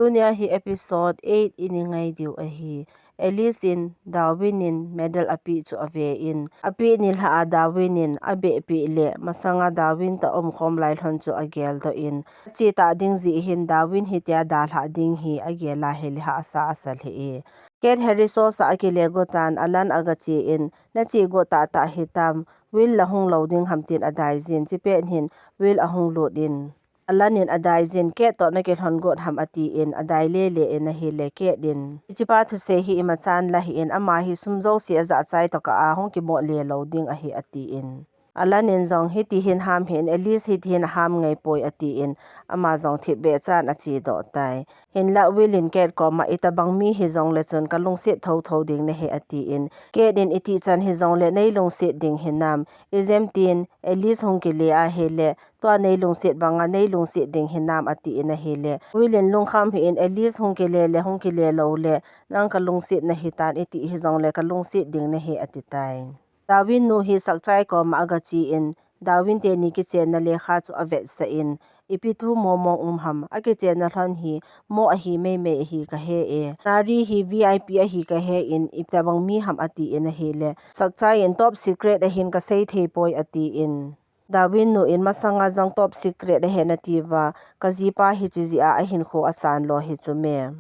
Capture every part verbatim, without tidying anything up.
Tunia hi episode eight i ngai diu ahi. Alice in Darwin in medal api chu ave in, api nilhah a Darwin in abeh pi le masanga Darwin toh umkhom lai lhon chu agel doh in, achi ta ding jeh hin Darwin hitia dalhah ding hi agel a, hileh hahsa asa lheh e. Kate Harry Sosa akile go tan Alan agache in, nache go tah tah hitam, Will la hung lou ding ham tin adai jin, chipet hin Will ahung lut in, Alan in adai jin, Kate toh nakilhon got ham ati in, adai lele in ahileh Kate in, hichepa thusei hi imachan la hih in, ama hi sum jouse ajah chai tokah a hung kimo le lou ding ahi ati in. Alan in jong hiti hin ham hih in, Alice hiti hin ham ngai poi ati in, ama jong thipbeh chan ache doh tai. Hinlah Will in Kate koma, itabang mi hijong le chun kalungset thotho ding nahi ati in, Kate in iti chan hijong le neilungset ding hinam, ijemtin Alice hung kile ahileh, tua neilungset banga neilungset ding hinam ati in ahileh, Will in lungkham hih in, Alice hung kile le hung kile lou le, nang kalungset nahi tan, iti hijong le kalungset ding nahi ati tai. Darwin nu hi Sakchai koma agache in, Darwin teni kichenna lekha chu avetsah in, ipi thu momong um ham, akichenna lhon hi mo ahi meimei ahi kahe e. Nari hi V I P ahi kahe in, itabang mi ham ati in ahileh, Sakchai in top secret ahin kasei thei poi ati in. Darwin nu in masanga jong top secret ahi nati uva, kajipa hiche jeh a ahinkho achan lou hi chu me.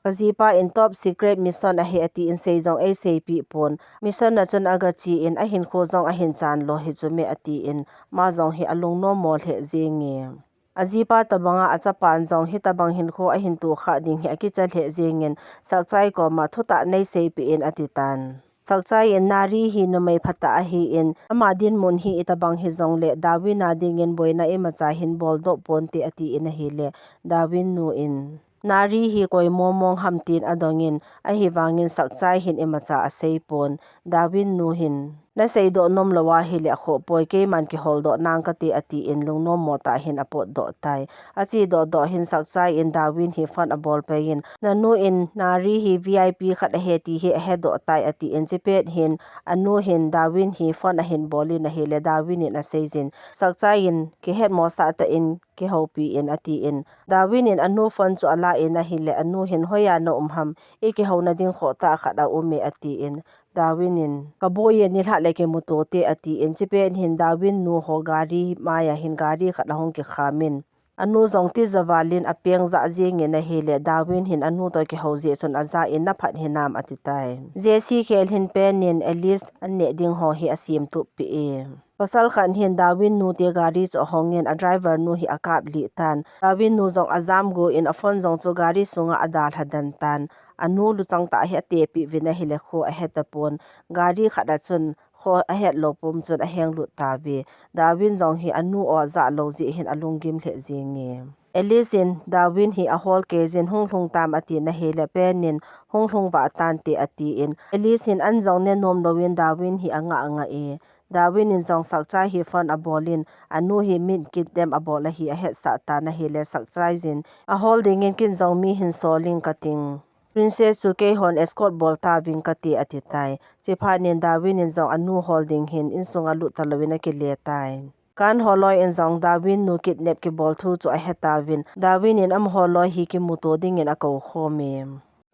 Kajipa in top secret mission ahi ati in sei jong eiseipeh pon. Mission a chun agache in ahinkho jong ahin chan lou hi chu me ati in, ama jong hi alungnom mo lheh jenge. Ajipa tabanga achapan jong hitabang hinkho ahin tohkhah ding hi akicha lheh jengin, Sakchai koma thutah neiseipeh in ati tan. Sakchai in Nari hi numei phatah ahi in, ama dinmun hi itabang hijong le Darwin a dingin boina imacha hin boldoh ponte ati in ahileh, Darwin nu in, Nari hi koi momong ham tin adong in, ahivangin Sakchai hin imacha asei pon. Darwin nu hin, nasei doh nom lou ahileh akhoh poi, keiman kihol doh nang kate ati in, lungnom mo tah hin apot doh tai. Ache doh doh hin Sakchai in Darwin hi phone abol pai in, nanu in Nari hi V I P khat ahi ti hi ahe doh tai ati in, chipet hin anu hin Darwin hi phone ahin bol in ahileh, Darwin in asei jin, Sakchai in kihet mosah tah in kihoupi in ati in, Darwin in anu phone chu ala in ahileh, anu hin, hoiya na um ham, ikihouna ding khoh tah khat aum e ati in, Darwin in, kaboi e, nilhah le kimuto te ati in, chipet hin Darwin nu ho gari maiya hin gari khat ahung kikham in, anu jong tija val in apeng jah jengin ahileh, Darwin hin anu toh kihou jeh chun aja in, naphat hinam ati tai. Jesse khel hin Pen in Alice an neh ding ho hi asem tup peh e. Pasal khat hin Darwin nu te gari chu ahong in, a driver nu hi akap lih tan. Darwin nu jong ajam go in, a phone jong chu gari sunga adalha den tan. Anu luchang tah hi atepeh uvin ahileh kho ahe tapon. Gari khat a chun kho ahet lou pum chun aheng lut tauve. Darwin jong hi anu o ajah lou jeh hin alunggim lheh jenge. Alice in Darwin hi ahol kei jin, hung lhung tam ati in ahileh, Pen in, hung lhung vah tante ati in, Alice hin an jong ne nom lou in Darwin hi angah angah e. Darwin in jong Sakchai hi phone abol in, anu hi mi kidnap abol ahi ahetsah tan ahileh, Sakchai jin, ahol dingin kin jong mi hin sol ing kating. Princess chu keihon escort bol tauving kati ati tai. Chiphat in Darwin in jong anu hol ding hin insunga lut talou in akile tai. Kan holoi in jong Darwin nu kidnap kibol thu chu ahe tauvin, Darwin in amaho loi hi kimuto dingin akou khom e.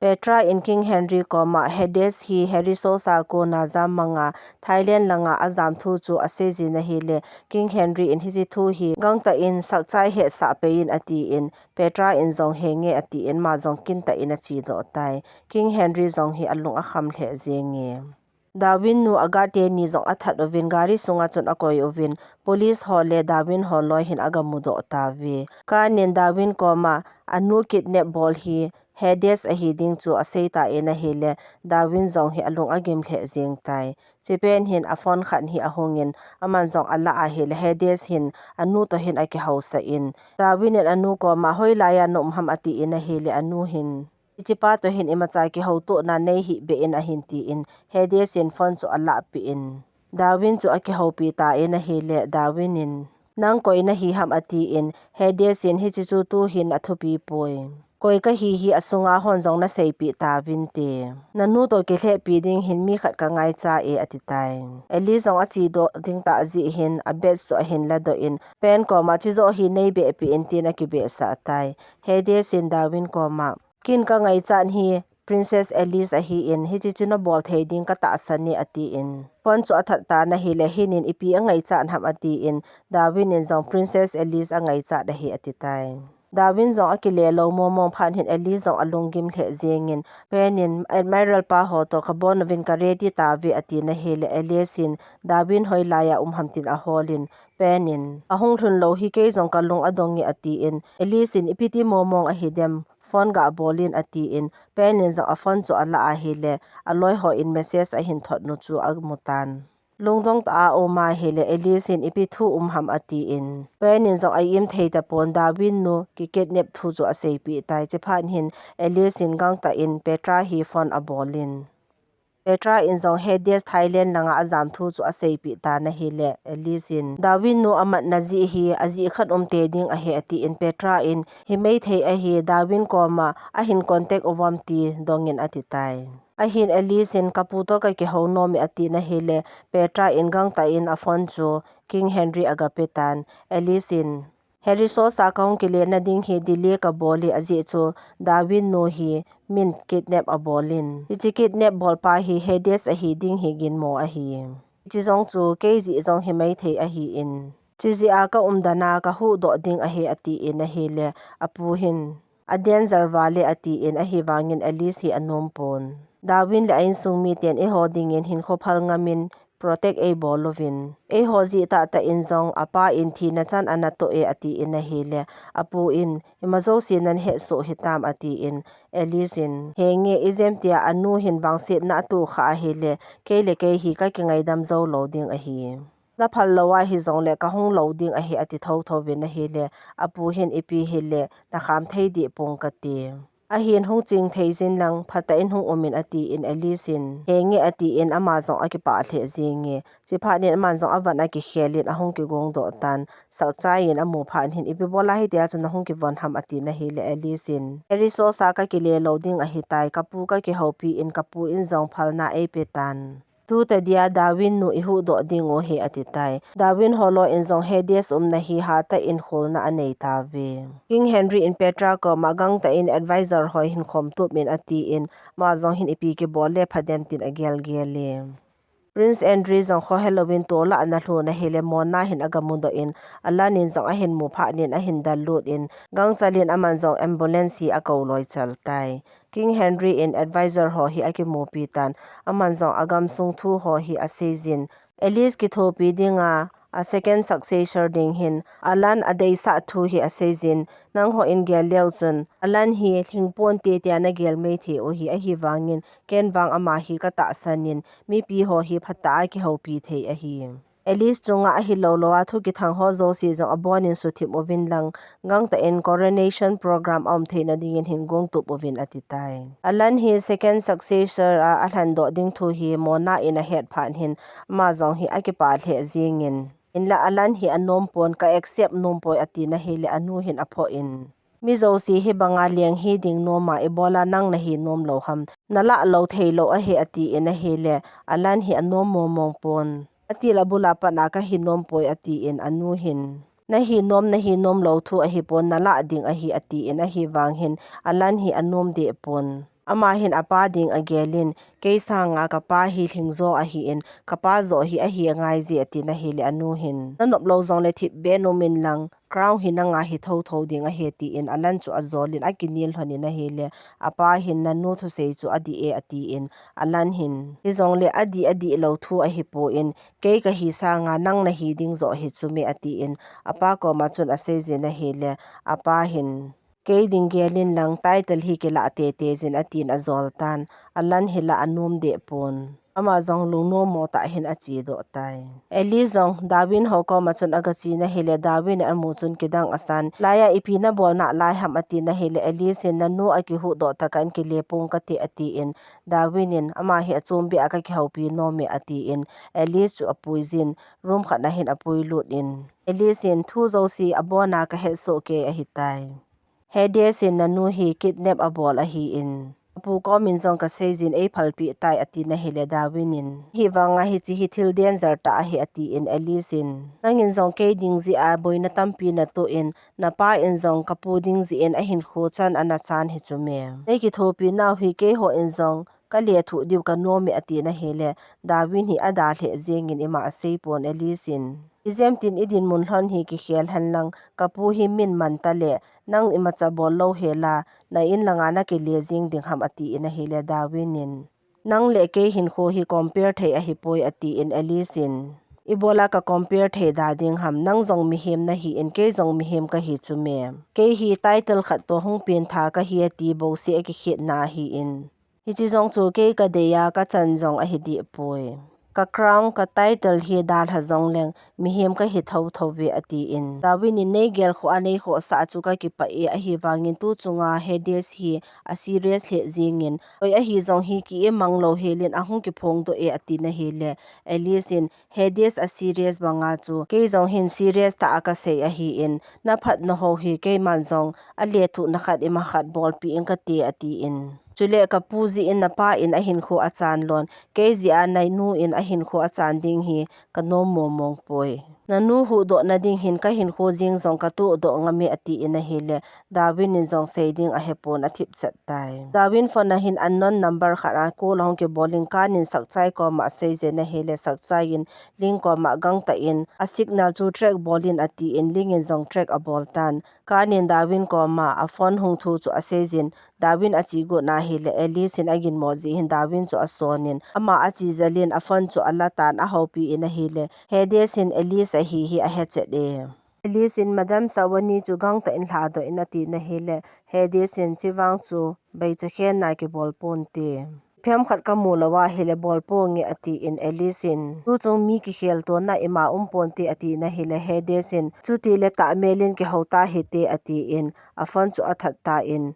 Petra in King Henry koma Hades hi Harry Sosa kona jam manga Thailand langa ajam thu chu asei jin ahileh, King Henry in hiche thu hi gangtah in Sakchai hetsah pai in ati in, Petra in jong henge ati in, ama jong kintah in ache doh tai. King Henry jong hi alung akham lheh jenge. Darwin nu a guard teni jong athat uvin, gari sunga chun akoi uvin, police ho le Darwin ho loi hin agamu doh tauve. Kan in Darwin koma anu kidnap bol hi Hades ahi ding chu asei tan ahileh, Darwin jong hi alung agim lheh jeng tai. Chipet hin a phone khat hi ahung in, aman jong alah ahileh, Hades hin anu toh hin akihousah in, Darwin in anu koma hoilaiya na um ham ati in ahileh, anu hin, hichepa toh hin imacha kihoutohna nei hih beh in ahin ti in, Hades in phone chu alah peh in, Darwin chu akihoupi tan ahileh, Darwin in, nang koi nahi ham ati in, Hades in, hiche chu tuhin athupi poi. Koi kahi hi asunga hon jong naseipeh tauvinte. Nanu toh kilhehpi ding hin mi khat kangaichat e, ati tai. Alice jong achedoh ding tah jeh hin abag chu ahin ladoh in, Pen koma, Chujoh hi neibehpeh in, tin akibehsah tai. Hades in Darwin koma, Ken kangaichat hi Princess Alice ahin, hiche chu nabol thei ding katahsan e, atin. Phone chu athat tan ahile, Hinin ipi angaichat ham, atin, Darwin in jong Princess Alice angaichat ahi, ati tai. Darwin jong akile lou mong mong phat hin Alice jong alunggim lheh jengin, Pen in, Admiral pa ho toh kabon uvin ka ready tauve, ati na hile, Alice in, Darwin hoilai a um ham, tin ahol in, Pen in, Ahung lhun lou hi kei jong kalung adong e, atin, Alice in, Ipi ti mong mong ahidem, phone gabol in, atin, Pen in jong aphone chu alah ahile, aloi hon message ahin thot nu chu amu tan. Lungdong tah a aum ahile, Alice in, Ipi thu um ham, atin, Pen in jong a-im thei tapon, Darwin nu kikidnap thu chu aseipeh tai. Chuphat hin Alice in gangtah in Petra hi phone abol in, Petra in jong Hades Thailand langa ajam thu chu aseipeh tan ahile, Alice in, Darwin nu amatna jeh hi ajeh khat um tei ding ahi, atin, Petra in, Himai thei ahi, Darwin koma ahin contact uvem, ti dongin ati tai. Ahin Alice in, Kapu toh kakihou nom e, ati na hile, Petra in gangtah in aphone chu King Henry agape tan. Alice in, Harry Sosa kahung kile na ding hi delay kabol e, ajeh chu Darwin nu hi min kidnap abol in, hiche kidnap bolpa hi Hades ahi ding hi ginmo ahi. Hiche jong chu kei jeh jong himai thei ahin, chujeh a kaumdan a kahuhdoh ding ahi, atin ahile, apu hin, A danger val e, atin, ahivangin Alice hi anom pon. Darwin le a insung miten eiho dingin hinkho phal ngamin protect eibol uvin, eiho jeh tahtah in jong apa in thina chan ana toh e, atin ahile, apu in, Ima jouse nahet soh hitam, atin, Alice in, Henge, ijemtia anu hin vangsetna atoh kha ahile, kei le kei hi kakingaidam jou lou ding ahi. Naphal lou ahijongle kahung lou ding ahi, ati thotho uvin ahile, apu hin, Ipi hile nakham thei deh pong kati. Ahin, Hung ching thei jin lang, phatah in hung um in, atin, Alice in, Henge, atin, ama jong akipah lheh jenge. Chuphat in aman jong avan akikhel in ahung kigongdoh tan. Sakchai in amu phat hin, Ipi bol a hitia chu nahung kivon ham, ati na hile, Alice in, Harry Sosa kakile lou ding ahitai, kapu kakihoupi in, kapu in jong phalna eipe tan. Tuta dia Darwin nu ihuhdoh ding u ahi, ati tai. Darwin holou in jong Hades umna hi hatah in kholna anei tauve. King Henry in Petra koma gangtah in advisor ho hin khomtup in, atin, ama jong hin, Ipi kibol le phadem, tin agel gel e. Prince Andrew jong kho helouvin tola ana lhun ahile, Mona hin agamudoh in, Alan in jong ahin mu phat in ahin dallut in, gangchal in aman jong ambulance hi akou loi chal tai. King Henry in advisor ho hi akimupi tan, aman jong agamsung thu ho hi aseijin, Alice kithopi dinga a second successor ding hin Alan adeisah thu hi aseijin, Nangho in gel leu chun Alan hi lhingponte tia nagel mai thei u ahi, ahivangin ken vang ama hi katahsan in, mipi ho hi phatah a kihoupi thei ahi. Alice chunga ahilou lou a thu kithang ho jouse jong abonin suthip uvin lang, gangtah in coronation program aum theina dingin hin gongtup uvin, ati tai. Alan hi second successor a alhendoh ding thu hi Mona in ahet phat hin ama jong hi akipah lheh jingin, Hinla Alan hi anom pon, ka accept nom poi, ati na hile anu hin aphoh in, Mi jouse hi banga leng hi ding nom a, ibola nang nahi nom lou ham? Nalah lou thei lou ahi, atin ahile, Alan hi anom mong mong pon. Atil abul a pat a kahi nom poi, atin anu hin. Nahi nom, nahi nom lou thu ahipon, nalah ding ahi, atin ahivang hin, Alan hi anom deh pon. Ama hin apa ding agelin, kei sanga kapa hi lhingjo ahin, kapa joh hi ahi angaije, ati na hile anu hin. Nanop lou jongle thipbeh in um in lang, crown hi nanga hi thotho ding ahi, tin Alan chu ajolin akinel lhonin ahile, apa hin nanu thusei chu adih e, atin Alan hin, hijongle adih adih lou thu ahipon, kei kahi sanga nang nahi ding joh hi chu me, atin apa koma chun aseijin ahile, apa hin, kei ding gelin lang title hi kilah tete jin, atin ajol tan. Alan hi la anom deh pon. Ama jong lungnom mo tah hin achedoh tai. Alice jong Darwin ho koma chun agache na hile, Darwin in amu chun kidang asan. Laiya ipi nabol nalai ham, ati na hile, Alice in nanu akihuhdoh tah a kahin kile pong kate, atin Darwin in ama hi achombeh a kakihoupi nom e, atin Alice chu apuijin room khat na hin apuilut in Alice in thu jouse abona kahet soh kei ahitai. Hades in nanu hi kidnap abol ahin, kapu komin jong kaseijin eiphalpeh tai atina hile Darwin in, hivanga hiche hi thil danger tah ahi atin Alice in, nangin jong kei ding jeh a boina tampi natoh in, napa in jong kapu ding jeh in ahinkho chan ana chan hi chu me. Neikithopi nau hi keiho in jong kalethuh diu kanom e atina hile, Darwin hi adalheh jengin ima aseipon Alice in, ijemtin idinmun lhon hi kikhel henlang, kapu hi min man tale, nang imacha bol lou hela, na in langa nakile jeng ding ham atin ahile Darwin in, nang le kei hinkho hi compare thei ahipoi atin Alice in, ibola ka compare thei da ding ham, nang jong mihem nahin kei jong mihem kahi chu me. Kei hi title khat toh hung pentha kahi ati bouseh akikhetna ahin, hiche jong chu kei kadei a kachan jong ahi dehpoi. Ka crown, ka title hi dalha jongleng mihem kahi thotho ve atin, Darwin in, neigelkhoh a neikhohsah chu kakipah e, ahivangin tu chunga Hades hi aserious lheh jengin, koi ahi jong hi ki-imang lou helin ahung kiphongdoh e atina hile, Alice in, Hades aserious banga chu kei jong hin serious tah a kasei ahin, naphatna ho hi keiman jong alethuhna khat ima khat bolpeh ing kate atin, chule kapu jeh in napa in ahinkho achan lon, kei jeh a nanu in ahinkho achan ding hi kanom momong poi. Nanu huhdohna ding hin kahinkho jeng jong katohdoh ngam e atin ahile, Darwin in jong sei ding ahepon athipchet tai. Darwin phone a hin unknown number khat a call ahung kibolin Kan in Sakchai koma aseijin ahile, Sakchai in Ling koma gangtah in a signal chu track bolin atin, Ling in jong track abol tan. Kan in Darwin koma aphone hung thu chu aseijin, Darwin ache got na hile, Alice in aginmo jeh hin Darwin chu asonin, ama ache jelin aphone chu alatan ahoupi in ahile, Hades in Alice ahi hi ahechet e. Alice in, Madam Sawani chu gangtah in lhadoh in atina hile, Hades in, chevang chu baicha khenna kibol ponte. Phemkhat kamu lou ahile bolponge atin Alice in, tuchung mi kikhel tona ima umponte atina hile, Hades in, chutile tahmelin kihou tahite atin, aphone chu athat tan,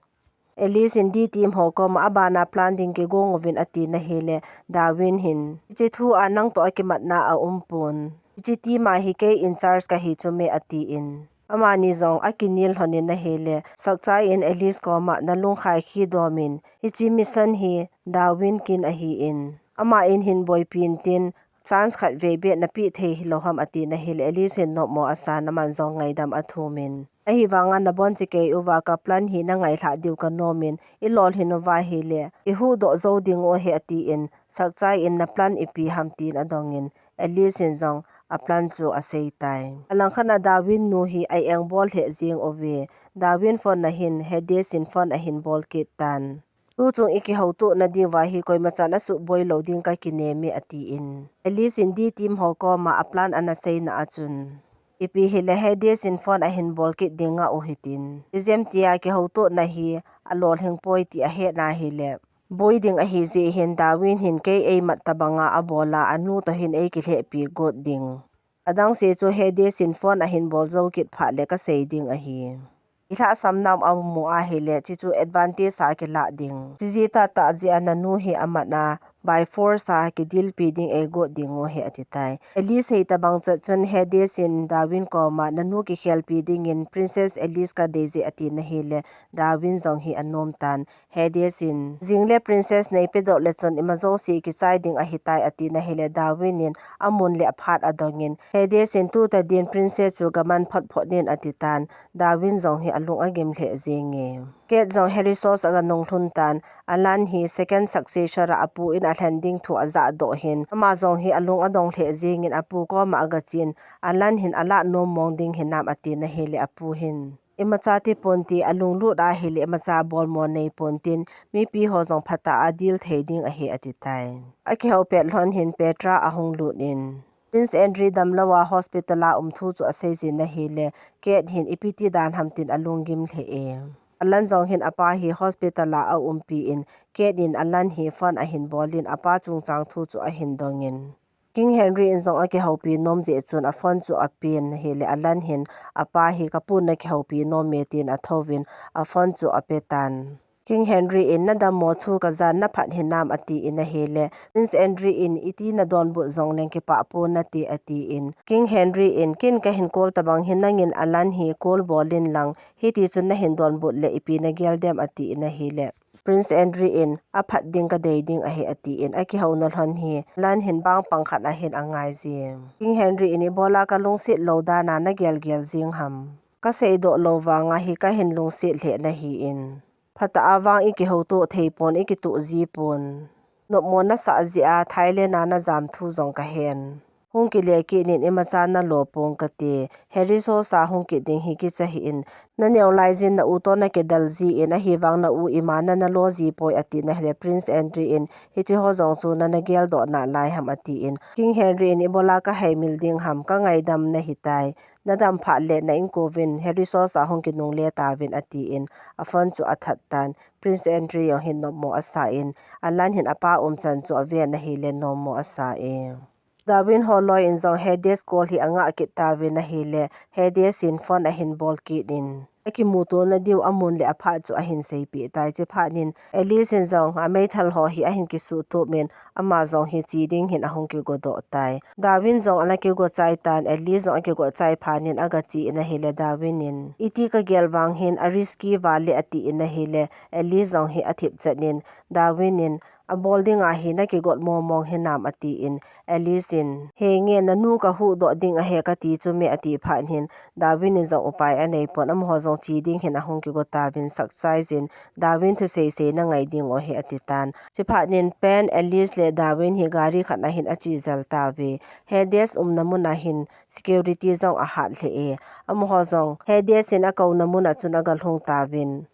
Alice in D team ho koma abana plan ding kigong uvin atina hile, Darwin hin, hiche thu a nangtoh akimatna aumpon. Hiche team a hi kei in charge kahi chu me atin, amani jong akinel lhonin ahile, Sakchai in Alice koma nalungkhai khidomin, hiche mission hi Darwin kin ahin, ama in hin boipi intin, chance khat vei beh napeh thei hilou ham atina hile, Alice in nopmo asan, aman jong ngaidam athumin, ahivanga nabonchauva ka plan hi nangailhah diu kanomin, ilolhin uva hile ihuhdoh jou ding u ahi atin, Sakchai in na plan ipi ham tin adongin, Alice in jong aplan chu aseitai. Alangkhat a Darwin nu hi a-engbol lheh jeng uve. Darwin phone a hin Hades in phone ahin bol kit tan. Tuchung ikihoutohna diuva hi koimachan asuhboi lou ding kakinem e atin, Alice in D team ho koma aplan ana seina a chun, ipi hile Hades in phone ahin bol kit ding ngah u hitin, ijemtia kihoutohna hi alolhing poi ti ahetna hile, boi ding ahi jeh hin Darwin hin kei eimat tabanga abola anu toh hin eikilhehpi got ding. Adangse chu Hades in phone ahin bol jou kit phat le kasei ding ahi. Ilhahsam nam amu ahile, chuchu advantage a kilah ding. Chujeh tahtah jeh a nanu hi amat a, by force a kidilpi ding eigot ding u ahi atitai. Alice hi tabang chet chun Hades in Darwin koma nanu kikhelpi dingin Princess Alice kadei je atina hile, Darwin jong hi anom tan. Hades in, jingle Princess neipedoh le chun ima jouse kichai ding ahitai atina hile, Darwin in amun le aphat adongin, Hades in tutadin Princess chu gaman photphot in atitan. Darwin jong hi alung agim lheh jenge. Kate jong Herisos aganung lhun tan. Alan hi second successor a apu in alhen ding thu ajahdoh hin, ama jong hi alung adong lheh jengin apu koma agachen, Alan hin alah nom mong ding hinam atina hile apu hin, imacha tipon ti alunglut ahile imacha bolmo neipon tin, mipi ho jong phatah a deal thei ding ahi atitai. Akihou pet lhon hin Petra ahung lut in, Prince Andrew damlou a hospital a um thu chu aseijin ahile, Kate hin ipi ti dan ham tin alunggim lheh e. Alan jong hin apa hi hospital a aumpi in, Kate in Alan hi phone ahin bolin apa chungchang thu chu ahin dongin, King Henry in jong akihoupi nom jeh chun aphone chu apen ahile, Alan hin apa hi kapun nakihoupi nom e tin athouvin aphone chu apetan. King Henry in, "Na dammo thu kajan, na phat hinam?" atin ahile, Prince Andrew in, "Iti na donbut jongleng kipah pon nate," atin. King Henry in, "Ken kahin call tabang hi nangin Alan hi call bol inlang, hiti chun nahin donbut le ipi nagel dem?" atin ahile, Prince Andrew in, "Aphat ding kadei ding ahi," atin, akihou nalhon hi Alan hin bang pang khat ahin angai jin. King Henry in, "Ibola kalungset lou dan a nagel gel jing ham? Kasei doh lou vang a hi kahin lungset lheh nahin. Phatah a vang ikihou to thei pon, ikituh ji pon. Nopmo nasah jeh a Thailand a najam thu jong kahen. Hung kile kit in, imacha nalo pong kate. Harry Sosa hung kit ding hi kicha hih in. Naneo lai jin na u toh nakidal jin, ahivang na u ima nana lo ji poi," atin ahile, Prince Andrew in, "Hiche ho jong chu nana geldoh nalai ham?" atin. King Henry in, "Ibola kahaimil ding ham, kangaidam nahitai. Nadam phat le na inkouvin, Harry Sosa hung kinungle tauvin," atin, aphone chu athat tan. Prince Andrew jong hin nopmo asan, Alan hin apa umchan chu aven ahile nopmo asan. Darwin holoi in jong Hades call hi angah kit tauvin ahile, Hades in phone ahin bol kit in, akimuto nadiu amun le aphat chu ahin seipeh tai. Chuphat in Alice in jong ameithal ho hi ahin kisuhtup in, ama jong hi che ding hin ahung kigodoh tai. Darwin jong ana kigo chai tan, Alice jong akigo chai phat in agache in ahile, Darwin in, "Iti kagel vang hin a risky val e," atin ahile, Alice jong hi athip chet in, Darwin in, "Abol dinga hi nakigot momong hinam?" atin, Alice in, "Henge, nanu kahuhdoh ding ahi kati chu me," ati phat in, Darwin in jong upai anei pon, amaho jong che ding hin ahung kigo tauvin, sakchai jin, "Darwin thusei sei nangai ding u ahi," ati tan. Chuphat in Pen, Alice le Darwin hi gari khat ahin ache jel tauve. Hades umna mun ahin security jong ahat lheh e. Amaho jong Hades in akouna mun a chun agalhung tauvin.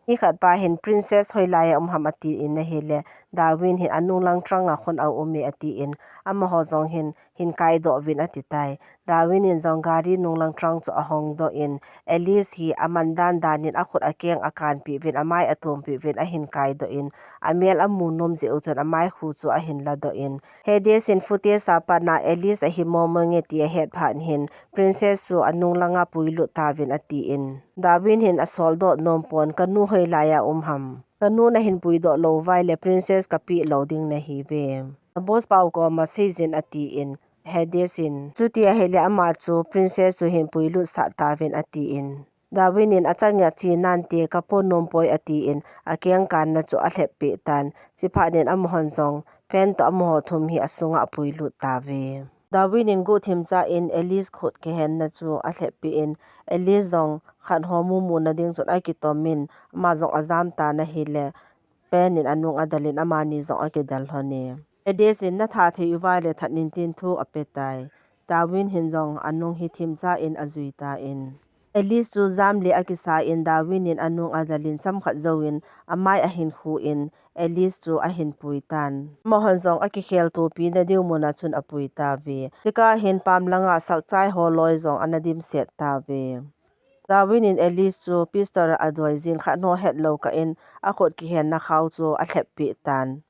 Nikhat pa hin, "Princess hoilai a um ham?" atin ahile, Darwin hin, "Anunglang trunk a khun aum e," atin, amaho jong hin, "Hin kaidoh uvin," ati tai. Darwin in jong gari nunglang trunk chu ahongdoh in, Alice hi aman dan dan in akhut akeng akanpeh uvin, amai atompeh uvin, ahin kaidoh in, amel amu nom jeh u chun amai khu chu ahin ladoh in, Hades in footage a pat na Alice ahi momo nge ti ahet phat in hin, Princess chu anunglang a puilut tauvin atin, Darwin hin asoldoh nom pon, "Kanu hoilai a um ham? Kanu nahin puidoh lou uva ahile Princess kapeh lou ding nahiuve. Na boss pa u koma seijin," atin, Hades in, chuti ahile ama chu Princess chu hin puilut sah tauvin atin, Darwin in, "Achang a che nante, kapo nom poi," atin, akeng kanna chu alhep peh tan. Chuphat in amahon jong Pen toh amaho thum hi asunga apuilut tauve. Darwin in guhthim cha in Alice khut kihenna chu alhep peh in, Alice jong khat ho mumu na ding chun akitom in, ama jong ajam tan ahile, Pen in anung adal in amani jong akidal lhon e. Hades in, "Natha thei uva ahile that in," tin thu apetai. Darwin hin jong anung hi thim cha in ajui tan. Alice chu jam le akisa in Darwin in anung adal in chomkhat jouvin amai ahin khu in Alice chu ahin pui tan. Amahon jong akikhel topi nadiu mun a chun apui tauve. Chukah hin pam langa sakchai holoi jong ana dimset tauve. Darwin in Alice chu pistol a adoi jin, khat ho hetlou kah in akhut kihenna khao chu alhep peh tan.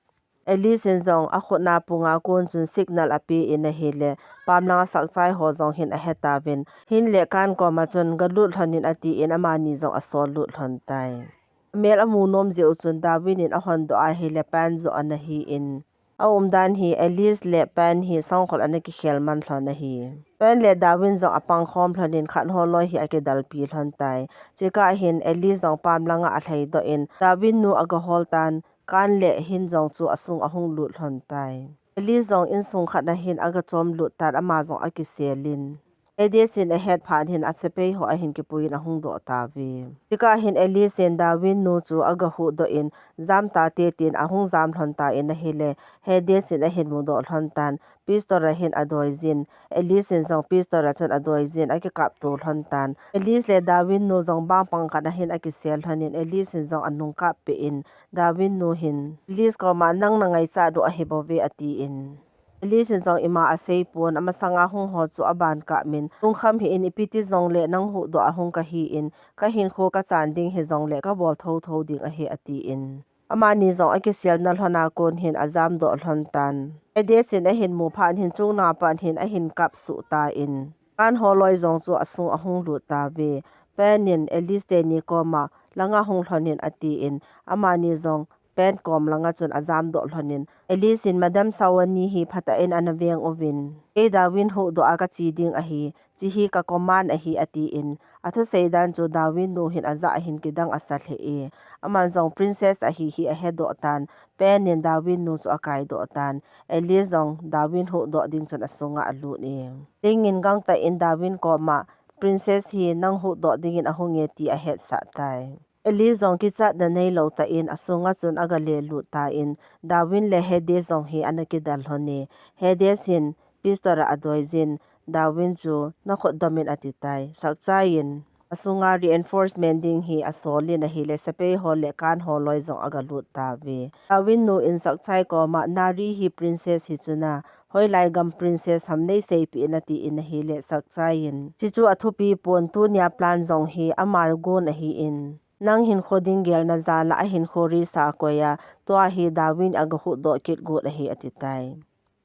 Alice in jong akhut na punga kon chun signal ape in ahile, pam langa sakchai ho jong hin ahe tauvin, hin le kan koma chun, "Galut lhon in," atin amani jong asol lut lhon tai. Amel amu nom jeh u chun Darwin in ahondoh ahile, Pen joh ana hi in, aumdan hi Alice le Pen hi sangkhol ana kikhel man lhon ahi. Pen le Darwin jong apangkhom lhon in khat holoi hi akidalpi lhon tai. Chukah hin Alice jong pam langa alhaidoh in Darwin nu agahol tan, kan le hin jong chu asung ahung lut lhon tai. Alice jong insung khat a hin agachom lut tan, ama jong akisel in, Hades in ahet phat hin asepai ho ahin kipui in ahung doh tauve. Chukah hin Alice in Darwin nu chu agahuhdoh in, "Jam tate," tin ahung jam lhon tan ahile, Hades in ahin mudoh lhon tan, pistol a hin adoi jin, Alice in jong pistol a chun adoi jin, akikap to lhon tan. Alice le Darwin nu jong bang pang khat a hin akisel lhon in, Alice in jong anung kap peh in, Darwin nu hin, Alice koma, "Nang nangaichat u ahi bouve," atin, Alice in jong ima asei pon, amasanga hung ho chu aban kap min, "Lungkham hih in, ipi ti jongle nang huhdoh a hung kahi in, kahinkho kachan ding hijongle kabol thotho ding ahi," atin. Amani jong akisel na lhon a kon hin ajam doh lhon tan. Hades in ahin mu phat hin chungna pat hin ahin kap suh tan. Kan holoi jong chu asung ahung lut tauve. Pen in Alice teni koma, langa hung lhonin atin, amani jong Pen kom langa chun ajam doh lhonin, Alice in Madam Saw ani hi phatah in ana veng uvin, kei Darwin huhdoh a kache ding ahi, chi hi ka command ahi atin, athusei dan chu Darwin nu hin ajah ahin kidang asa lheh e, aman jong Princess ahi hi ahedoh tan, Pen in Darwin nu chu akaidoh tan, Alice jong Darwin huhdoh ding chun asunga alut e. Ling in gangtah in Darwin koma, Princess hi nang huhdoh dingin ahung e ti ahetsah tai. Alice jong kichatna neilou tah in asunga chun aga lelut tan, Darwin le Hades jong hi ana kidal lhon e. Hades hin pistol a adoijin, Darwin chu nakhut domin ati tai. Sakchai in asunga reinforcement ding hi asolin ahile, sepai ho le kan ho loi jong aga lut tauve. Darwin nu in Sakchai koma, Nari hi princess hi chuna, hoilai gam princess ham neiseipeh in atin ahile, Sakchai in, chuchu athupi pon, tunia plan jong hi ama gon ahin, nang hinkho ding gelna jal a ahinkho risk a akoi a, tua hi Darwin aga huhdoh kit got ahi ati tai.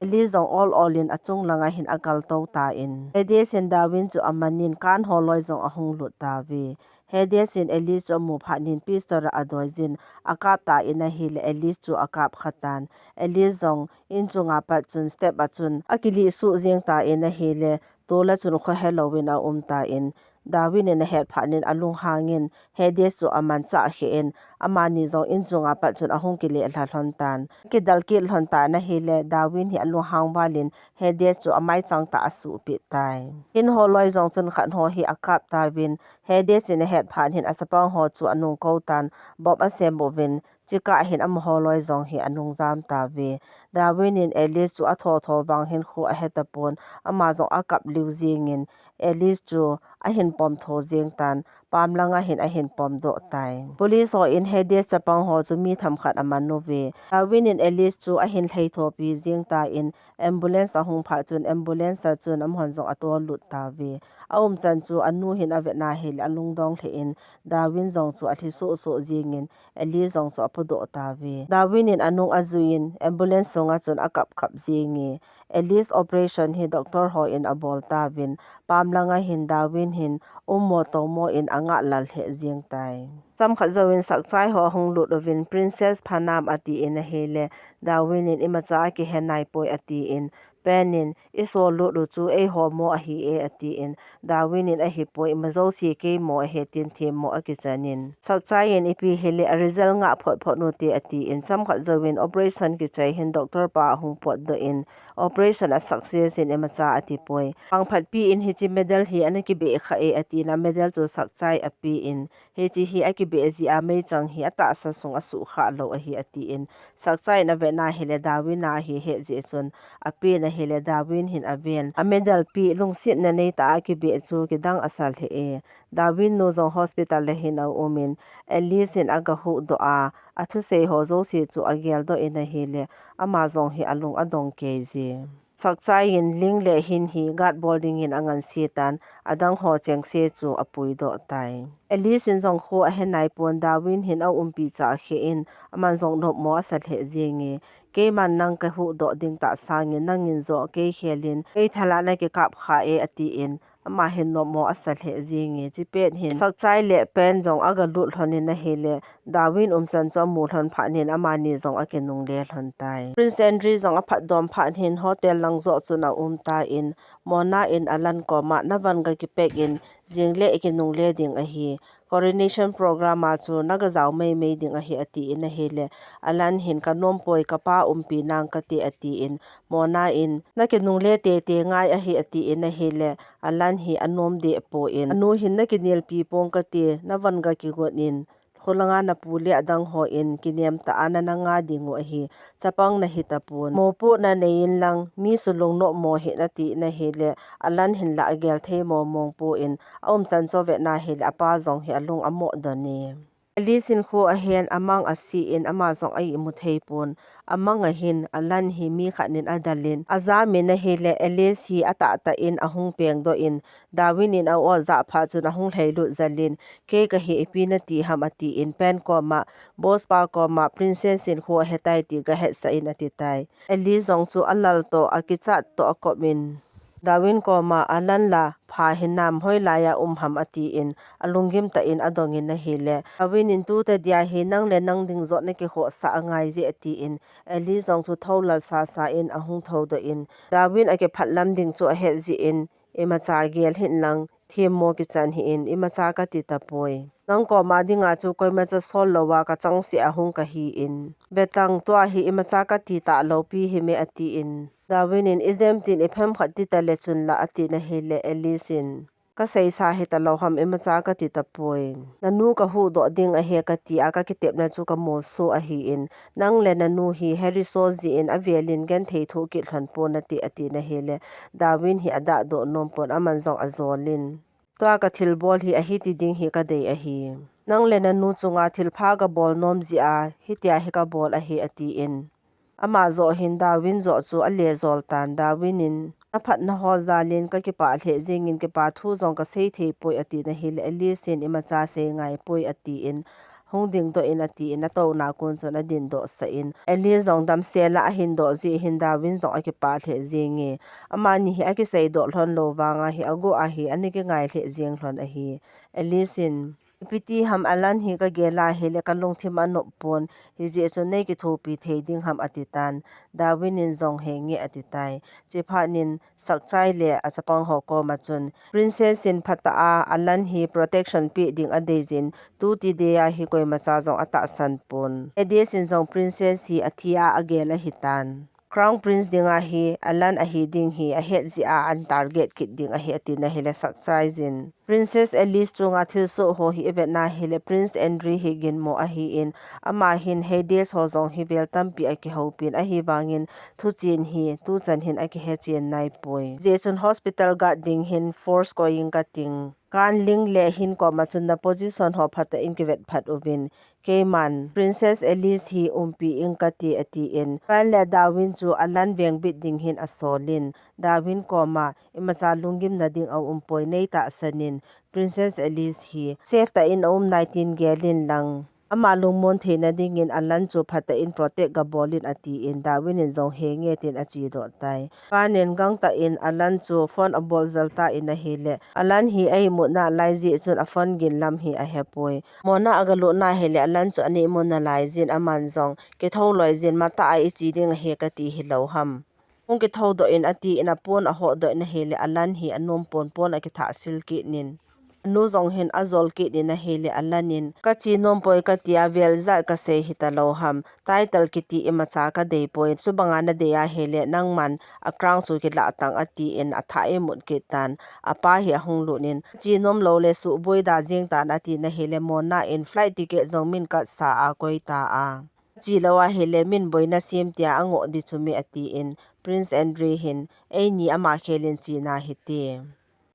Alice jong ol ol in achung langa hin akaltou tan. Hades in Darwin chu amanin kan ho loi jong ahung lut tauve. Hades in Alice chu amu phat in pistol a adoijin akap tan ahile Alice chu akap kha tan. Alice jong in chunga pat chun step a chun akilih suh jeng tan ahile, tol a chun khohe louvin aum tan. Darwin in ahet phat in alunghangin Hades chu amanchah khen, amani jong in chunga pat chun ahung kile lha lhon tan. Kidal kit lhon tan ahile, Darwin hi alunghang val in Hades chu amaichang tah a asuhpeh tai. Hin ho loi jong chun khat ho hi akap tauvin, Hades in ahet phat in achapang ho chu anung kou tan, bomb asem uvin, chukah hin amaho loi jong hi anung jam tauve. Darwin in Alice chu atho tho vang hinkho ahe tapon, ama jong akap liu jengin, Alice chu ahin pom tho jeng tan, pam langa hin ahin pom doh tai. Police ho in Hades chapang ho chu mi themkhat aman uve. Darwin in Alice chu ahin lheithopi jeng tan, ambulance ahung phat chun ambulance a chun amahon jong atol lut tauve. Aumchan chu anu hin avet na ahile alungdong lheh in, Darwin jong chu alhi soh soh jengin, Alice jong chu apodoh tauve. Darwin in anung ajuiyin, ambulance sunga chun akap kap jenge. Alice operation hi doctor ho in abol tauvin, pam langa hin Darwin hin ummo toumo in angah lal lheh jeng tai. Chomkhat jouvin Sakchai ho ahung lut uvin, Princess phanam atin ahile, Darwin in imacha akihe naipoi atin, Pen in, isol lut u chu eiho mo ahi e atin, Darwin in ahipoi, ima jouse kei mo ahi tin themmo akichan in, Sakchai in ipi hile a result ngah phot phot u te atin, chomkhat jouvin operation kichai hin doctor pa ahung potdoh in, operation a success in imacha atipoi. Pangphatpi in hiche medal hi ana kibeh kha e atin, a medal chu Sakchai apen, hiche hi akibeh jeh a meichang hi atahsa sung asuh khah lou ahi atin, Sakchai in avet na ahile Darwin a ahi ahet jeh chun apen ahile Darwin hin aven, a medal peh lungsetna neitah a akibeh chu kidang asa lheh e. Darwin nu jong hospital a hin aumin, Alice in aga huhdoh a, athusei ho jouse chu ageldoh in ahile, ama jong hi alung adong kei je. Sakchai in Ling le Hin hi guard bol dingin anganse tan, adang ho chengse chu apuidoh tai. Alice in jong kho ahe naipon, Darwin hin aumpi chah khen, aman jong nopmo asa lheh jenge. Keiman nang kahuhdoh ding tah sangin, nangin joh kei khelin, kei thal a nakikap kha e atin, ama hin nopmo asa lheh jenge. Chupet hin Sakchai le Pen jong aga lut lhonin ahile, Darwin umchan chu amu lhon phat in amani jong akinungle lhon tai. Prince Andrew jong aphatdom phat in hotel lang joh chun aum tan, Mona in Alan koma, navan gakipeh in, jingle ikinungle ding ahi. Coronation program a chu naga jao maimai ding ahi atin ahile, Alan hin kanompoi, kapa umpi nang kate atin, Mona in nakinungle tete ngai ahi atin ahile, Alan hi anom deh pon, anu hin nakinelpi pong kate, navan gakigot in, Khulanga napu le adang hon kinem tah a nana nga ding u ahi, chapang nahi tapon. Mopohna nei inlang, mi sulung nopmo hih in atin ahile, Alan hin la agel thei momong pon, aumchan chu avet na ahile, apa jong hi alung amoh don e. Alice in kho ahen, amang asen, ama jong a-imu thei pon. Amang ahin, Alan hi mi khat in adalin, ajamin ahile, Alice hi atahtah in ahung pengdoh in, Darwin in a-ot jah phat chun ahung lhailut jel in, kei kahi ipi nati ham atin, Pen koma, boss pa koma, Princess in kho ahetai ti gahetsah in atitai. Alice jong chu alal toh, akichat toh akop in, Darwin koma Alan la pha hinam, hoilaiya um ham atin, alunggim tah in adongin ahile, Darwin in tuta dia hi nang le nang ding jot nakikhohsah angai je atin, Alice jong chu thoulal sasa in ahung thoudoh in, Darwin akiphat lam ding chu ahet jeh in, imacha gel hih in lang, themmo kichan hih in, imacha kati tapoi. Nang koma dinga chu koimacha sol louva kachangseh a hung kahin, vetan tua hi imacha kati talou pi hime atin, Darwin in ijemtin iphem khat tita le chun la atin ahile, Alice in, kaseisa hita lou ham, imacha kati tapoi. Nanu kahuhdoh ding ahi katia kakitepna chu kamolso ahin, nang le nanu hi Harry so jeh in avelin genthei thoh kit lhon pon nate atin ahile, Darwin hi adahdoh nom pon, aman jong ajolin, tua kathilbol hi ahiti ding hi kadei ahi. Nang le nanu chunga thilpha kabol nom jeh a hitia hi kabol ahi atin, ama joh hin Darwin joh chu alejol tan. Darwin in, naphatna ho jalin kakipah lheh jengin, kipa thu jong kasei thei poi atin ahile, Alice in imacha sei ngai poi atin, hung dingdoh in atin, atouna kon chun adindoh sah in, Alice jong damsel a ahin doh jeh hin Darwin jong akipah lheh jenge. Amani hi akiseidoh lhon lou vanga hi aguh a hi ana kingai lheh jeng lhon ahi. Alice in, ipi ti ham Alan hi kagel ahile kalungthim anop pon, hijeh chun nei kithopi thei ding ham ati tan. Darwin in jong henge ati tai. Chuphat in Sakchai le achapang ho koma chun, Princess in phatah a Alan hi protection pe ding adei jin, tuti dia hi koimacha jong atahsan pon. Hades in jong Princess hi athi a agel ahitan. Crown Prince dinga hi Alan ahi ding hi ahet jeh a ana target kit ding ahi atin ahile, Sakchai jin, Princess Alice chunga thilsoh ho hi ivet na hile, Prince Andrew hi ginmo ahin, ama hin Hades ho jong hi vel tampi akihoupin, ahivangin thuchen hi tuchan hin akihechen naipoi. Jeh chun hospital guard ding hin force koi inge kating. Kan Ling le Hin koma chun na position ho phatah in kivet phat uvin, keiman Princess Alice hi umpi inge kati atin, Fran le Darwin chu Alan vengbit ding hin asolin, Darwin koma imacha lunggimna ding aumpoi, nei tahsan in, Princess Alice hi safe tah in aum nai tin gelin lang, ama lungmon theina dingin Alan chu phatah in protect gabol in atin, Darwin in jong henge tin achedoh tai. Fran in gangtah in Alan chu phone abol jel tan ahile, Alan hi a imut nalai jeh chun aphone gin lam hi ahepoi. Mona agalut na hile Alan chu ana imut nalai jin, aman jong kithou loi jin, matah a iche ding ahi kati hilou ham. Hung kithoudoh in atin, apon ahodoh in ahile, Alan hi anom ponpon akithahsil kit in, anu jong hin ajol kit in ahile, Alan in, kache nompoi katia vel jat kasei hita lou ham, title kiti imacha kadei poi, chubanga nadei ahile, nangman a crown chu kilah tang atin, athah imut kit tan, apa hi ahung lut in, kache nom lou le suboi da jeng tan ati na hile, Mona in flight ticket jong min katsa a koi ta a. Che lou ahile, min boina sem tia angoh di chu mi atin, Prince Andrew hin, eini ama khelin chena hite.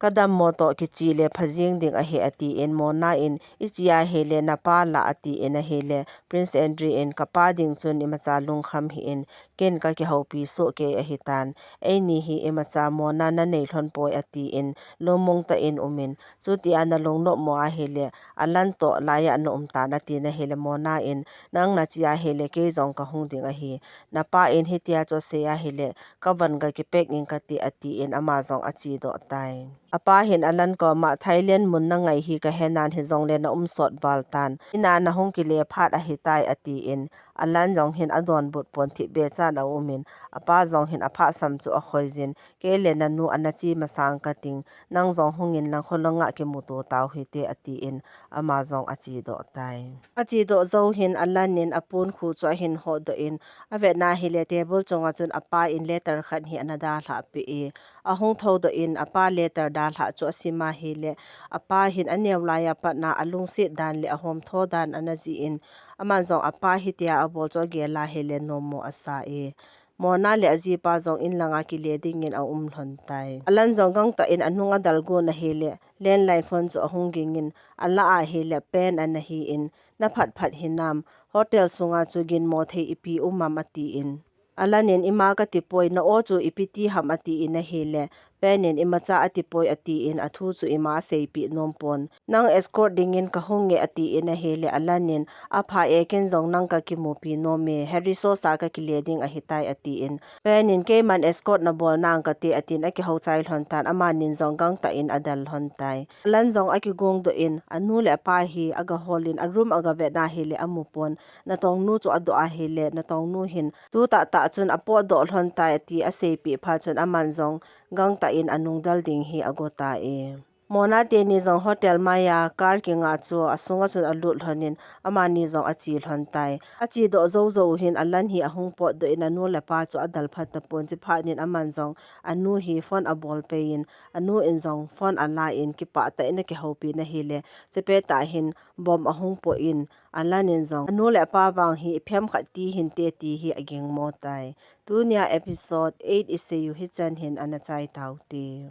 Kadammo toh kiche le phajing ding ahi atin, Mona in, iche ahile, napa la atin ahile, Prince Andrew in, kapa ding chun imacha lungkham hih in, ken kakihoupi soh kei ahitan. Eini hi imacha mona nanei lhon poi atin, lungmong tah in umin, chutia nalung nopmo ahile, Alan toh laiya naum tan ati na hile, Mona in, nang nache ahile, kei jong kahung ding ahi. Napa in hitia chu asei ahile, kavon gakipek inge kati atin, ama jong achedoh tai. Apa hin Alan koma, Thailand mun nangai hi kahenan, hijongle naum sot val tan. Ina nahung kile phat ahitai atin, Alan jong hin adonbut pon, thipbeh chan aumin, apa jong hin aphasam chu akhoi jin, kei le nanu ana che masang kating, nang jong hungin lang kholanga kimuto tau hite atin, ama jong achedoh tai. Achedoh jou hin Alan in aponkhu chu ahin hodoh in, avet na hile table chunga chun apa in letter khat hi ana dalhah peh e, ahung thoudoh in apa letter dalhah chu asim ahile, apa hin aneo laiya patna alungset dan le ahomtho dan ana jih in, aman jong apa hitia abol chu agel ahile nommo asa e. Mona le ajipa jong inlanga kile dingin aum lhon tai. Alan jong gangtah in anung adalgon ahile, landline phone chu ahung gingin, alah ahile, Pen ana hin, naphat phat hinam, hotel sunga chu ginmo thei ipi um am atin. Alan in, ima kati poi, na-o chu ipi ti ham atin ahile, Pen in imacha atipoi atin athu chu ima aseipeh nom pon. Nang escort dingin kahung nge atin ahile Alan in apha e ken jong nang kakimupi nom e, Harry Sosa kakile ding ahitai atin. Pen in keiman escort nabol nang kate atin akihou chai lhon tan amanin jong gangtah in adel lhon tai. Alan jong akigong doh in anu le apa hi agahol in aroom agavet na ahile amupon. Natong nu chu adoh ahile natong nu hin tu tahtah chun apotdoh lhon tai ati aseipeh phat chun aman jong gangtah in anung del ding hi ago tai. Mona teni jong hotel maiya car kinga chu asunga chun alut lhon in amani jong ache lhon tai. Ache doh jou jou hin Alan hi ahung potdoh in anu le apa chu adel phat tapon chiphat in aman jong anu hi phone abol pei in anu in jong phone ala in kipah tah in akihoupi na ahile chepet tah hin bomb ahung po in Alan in jong anu le apa vang hi iphem khat ti hinte ti hi agingmo tai. Tunia episode eight iseiyu hichan hin ana chai taute.